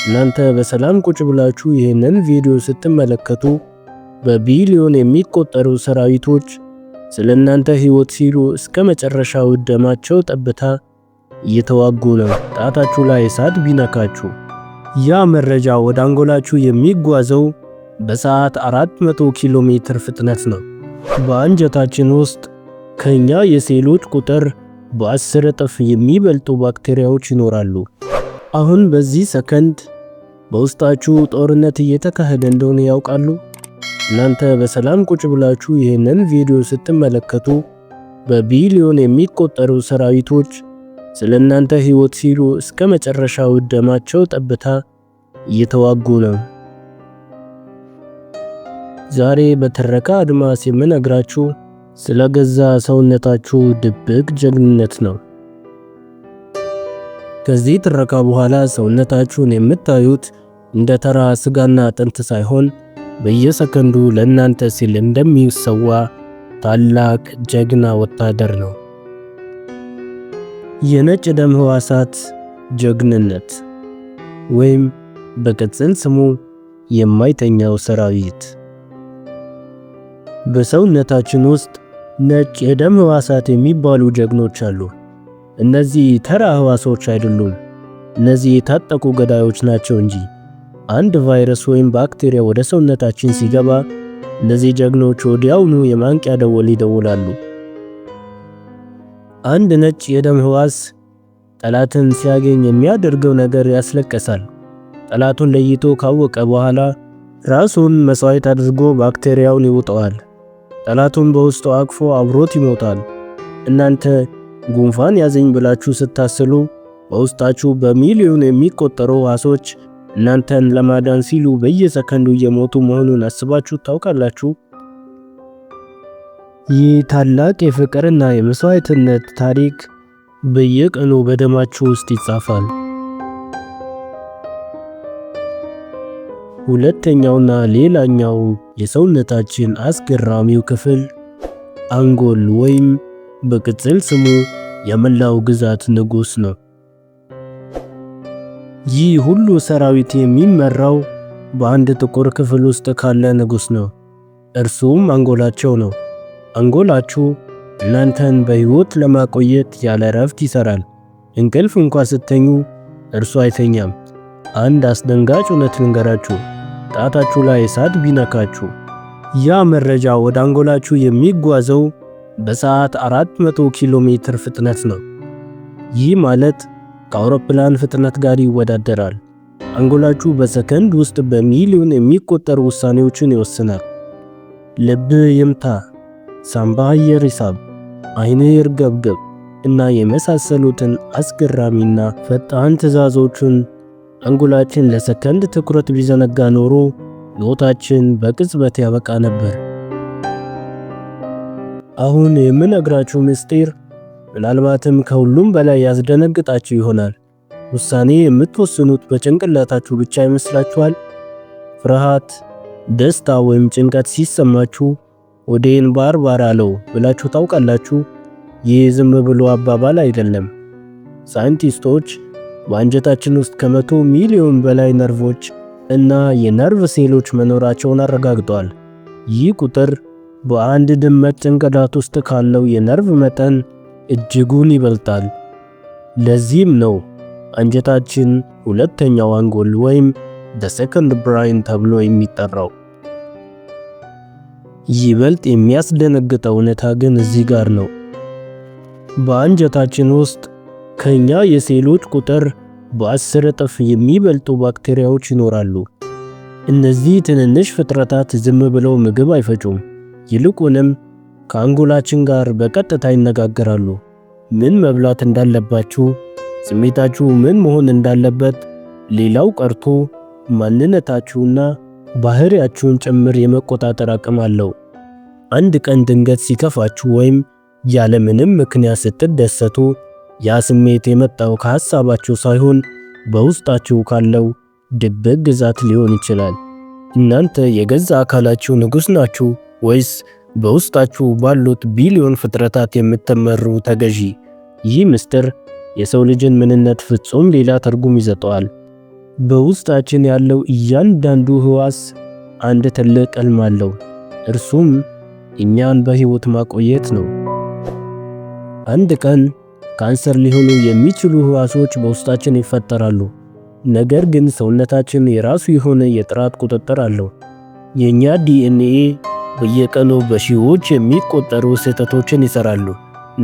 እናንተ በሰላም ቁጭ ብላችሁ ይህንን ቪዲዮ ስትመለከቱ በቢሊዮን የሚቆጠሩ ሰራዊቶች ስለ እናንተ ሕይወት ሲሉ እስከ መጨረሻው ደማቸው ጠብታ እየተዋጉ ነው። ጣታችሁ ላይ እሳት ቢነካችሁ ያ መረጃ ወደ አንጎላችሁ የሚጓዘው በሰዓት 400 ኪሎ ሜትር ፍጥነት ነው። በአንጀታችን ውስጥ ከኛ የሴሎች ቁጥር በ10 እጥፍ የሚበልጡ ባክቴሪያዎች ይኖራሉ። አሁን በዚህ ሰከንድ በውስጣችሁ ጦርነት እየተካሄደ እንደሆነ ያውቃሉ? እናንተ በሰላም ቁጭ ብላችሁ ይህንን ቪዲዮ ስትመለከቱ በቢሊዮን የሚቆጠሩ ሰራዊቶች ስለ እናንተ ሕይወት ሲሉ እስከ መጨረሻው ደማቸው ጠብታ እየተዋጉ ነው። ዛሬ በትረካ አድማስ የምነግራችሁ ስለ ገዛ ሰውነታችሁ ድብቅ ጀግንነት ነው። ከዚህ ትረካ በኋላ ሰውነታችሁን የምታዩት እንደ ተራ ስጋና አጥንት ሳይሆን በየሰከንዱ ለእናንተ ሲል እንደሚሰዋ ታላቅ ጀግና ወታደር ነው። የነጭ ደም ህዋሳት ጀግንነት ወይም በቅጽል ስሙ የማይተኛው ሰራዊት። በሰውነታችን ውስጥ ነጭ የደም ህዋሳት የሚባሉ ጀግኖች አሉ። እነዚህ ተራ ህዋሶች አይደሉም። እነዚህ የታጠቁ ገዳዮች ናቸው እንጂ። አንድ ቫይረስ ወይም ባክቴሪያ ወደ ሰውነታችን ሲገባ እነዚህ ጀግኖች ወዲያውኑ የማንቂያ ደወል ይደውላሉ። አንድ ነጭ የደም ህዋስ ጠላትን ሲያገኝ የሚያደርገው ነገር ያስለቅሳል። ጠላቱን ለይቶ ካወቀ በኋላ ራሱን መስዋዕት አድርጎ ባክቴሪያውን ይውጠዋል። ጠላቱን በውስጡ አቅፎ አብሮት ይሞታል። እናንተ ጉንፋን ያዘኝ ብላችሁ ስታስሉ በውስጣችሁ በሚሊዮን የሚቆጠሩ ህዋሶች እናንተን ለማዳን ሲሉ በየሰከንዱ እየሞቱ መሆኑን አስባችሁ ታውቃላችሁ? ይህ ታላቅ የፍቅርና የመስዋዕትነት ታሪክ በየቀኑ በደማችሁ ውስጥ ይጻፋል። ሁለተኛውና ሌላኛው የሰውነታችን አስገራሚው ክፍል አንጎል ወይም በቅጽል ስሙ የመላው ግዛት ንጉሥ ነው። ይህ ሁሉ ሰራዊት የሚመራው በአንድ ጥቁር ክፍል ውስጥ ካለ ንጉሥ ነው። እርሱም አንጎላቸው ነው። አንጎላችሁ እናንተን በሕይወት ለማቆየት ያለ እረፍት ይሰራል። እንቅልፍ እንኳ ስተኙ እርሱ አይተኛም። አንድ አስደንጋጭ እውነት ልንገራችሁ። ጣታችሁ ላይ እሳት ቢነካችሁ ያ መረጃ ወደ አንጎላችሁ የሚጓዘው በሰዓት 400 ኪሎ ሜትር ፍጥነት ነው። ይህ ማለት ከአውሮፕላን ፍጥነት ጋር ይወዳደራል። አንጎላችሁ በሰከንድ ውስጥ በሚሊዮን የሚቆጠሩ ውሳኔዎችን ይወስናል። ልብህ ይምታ፣ ሳምባ አየር ይሳብ፣ ዓይንህ ይርገብገብ እና የመሳሰሉትን አስገራሚና ፈጣን ትዕዛዞችን አንጎላችን ለሰከንድ ትኩረት ቢዘነጋ ኖሮ ሕይወታችን በቅጽበት ያበቃ ነበር። አሁን የምነግራችሁ ምስጢር ምናልባትም ከሁሉም በላይ ያስደነግጣችሁ ይሆናል። ውሳኔ የምትወስኑት በጭንቅላታችሁ ብቻ ይመስላችኋል? ፍርሃት፣ ደስታ ወይም ጭንቀት ሲሰማችሁ ሆዴን ባርባር አለው ብላችሁ ታውቃላችሁ? ይህ ዝም ብሎ አባባል አይደለም። ሳይንቲስቶች በአንጀታችን ውስጥ ከ100 ሚሊዮን በላይ ነርቮች እና የነርቭ ሴሎች መኖራቸውን አረጋግጠዋል። ይህ ቁጥር በአንድ ድመት ጭንቅላት ውስጥ ካለው የነርቭ መጠን እጅጉን ይበልጣል። ለዚህም ነው አንጀታችን ሁለተኛው አንጎል ወይም the second brain ተብሎ የሚጠራው። ይበልጥ የሚያስደነግጠው እውነታ ግን እዚህ ጋር ነው። በአንጀታችን ውስጥ ከኛ የሴሎች ቁጥር በ10 እጥፍ የሚበልጡ ባክቴሪያዎች ይኖራሉ። እነዚህ ትንንሽ ፍጥረታት ዝም ብለው ምግብ አይፈጩም። ይልቁንም ከአንጎላችን ጋር በቀጥታ ይነጋገራሉ። ምን መብላት እንዳለባችሁ፣ ስሜታችሁ ምን መሆን እንዳለበት፣ ሌላው ቀርቶ ማንነታችሁና ባህሪያችሁን ጭምር የመቆጣጠር አቅም አለው። አንድ ቀን ድንገት ሲከፋችሁ ወይም ያለምንም ምክንያት ስትደሰቱ ያ ስሜት የመጣው ከሐሳባችሁ ሳይሆን በውስጣችሁ ካለው ድብቅ ግዛት ሊሆን ይችላል። እናንተ የገዛ አካላችሁ ንጉሥ ናችሁ ወይስ በውስጣችሁ ባሉት ቢሊዮን ፍጥረታት የምትመሩ ተገዢ? ይህ ምስጢር የሰው ልጅን ምንነት ፍጹም ሌላ ትርጉም ይሰጠዋል። በውስጣችን ያለው እያንዳንዱ ህዋስ አንድ ትልቅ ሕልም አለው። እርሱም እኛን በሕይወት ማቆየት ነው። አንድ ቀን ካንሰር ሊሆኑ የሚችሉ ህዋሶች በውስጣችን ይፈጠራሉ። ነገር ግን ሰውነታችን የራሱ የሆነ የጥራት ቁጥጥር አለው። የእኛ ዲኤንኤ በየቀኑ በሺዎች የሚቆጠሩ ስህተቶችን ይሰራሉ።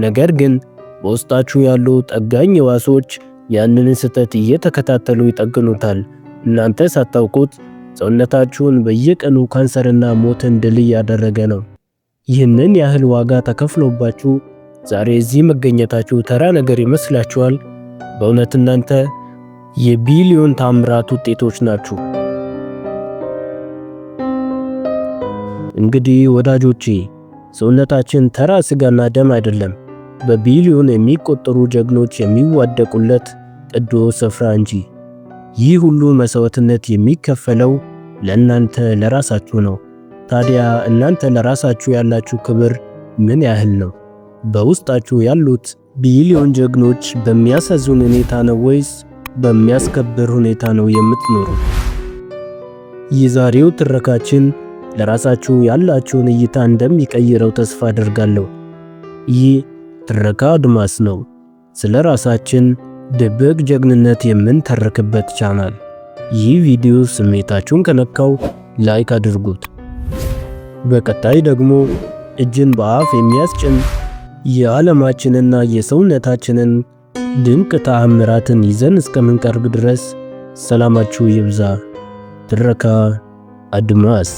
ነገር ግን በውስጣችሁ ያሉ ጠጋኝ ህዋሶች ያንን ስህተት እየተከታተሉ ይጠግኑታል። እናንተ ሳታውቁት ሰውነታችሁን በየቀኑ ካንሰርና ሞትን ድል እያደረገ ነው። ይህንን ያህል ዋጋ ተከፍሎባችሁ ዛሬ እዚህ መገኘታችሁ ተራ ነገር ይመስላችኋል? በእውነት እናንተ የቢሊዮን ታምራት ውጤቶች ናችሁ። እንግዲህ ወዳጆቼ፣ ሰውነታችን ተራ ስጋና ደም አይደለም፣ በቢሊዮን የሚቆጠሩ ጀግኖች የሚዋደቁለት ቅዱስ ስፍራ እንጂ። ይህ ሁሉ መስዋዕትነት የሚከፈለው ለእናንተ ለራሳችሁ ነው። ታዲያ እናንተ ለራሳችሁ ያላችሁ ክብር ምን ያህል ነው? በውስጣችሁ ያሉት ቢሊዮን ጀግኖች በሚያሳዝን ሁኔታ ነው ወይስ በሚያስከብር ሁኔታ ነው የምትኖሩት? የዛሬው ትረካችን ለራሳችሁ ያላችሁን እይታ እንደሚቀይረው ተስፋ አደርጋለሁ። ይህ ትረካ አድማስ ነው፣ ስለ ራሳችን ድብቅ ጀግንነት የምንተርክበት ቻናል። ይህ ቪዲዮ ስሜታችሁን ከነካው like አድርጉት። በቀጣይ ደግሞ እጅን በአፍ የሚያስጭን የዓለማችንና የሰውነታችንን ድንቅ ተአምራትን ይዘን እስከምንቀርብ ድረስ ሰላማችሁ ይብዛ። ትረካ አድማስ።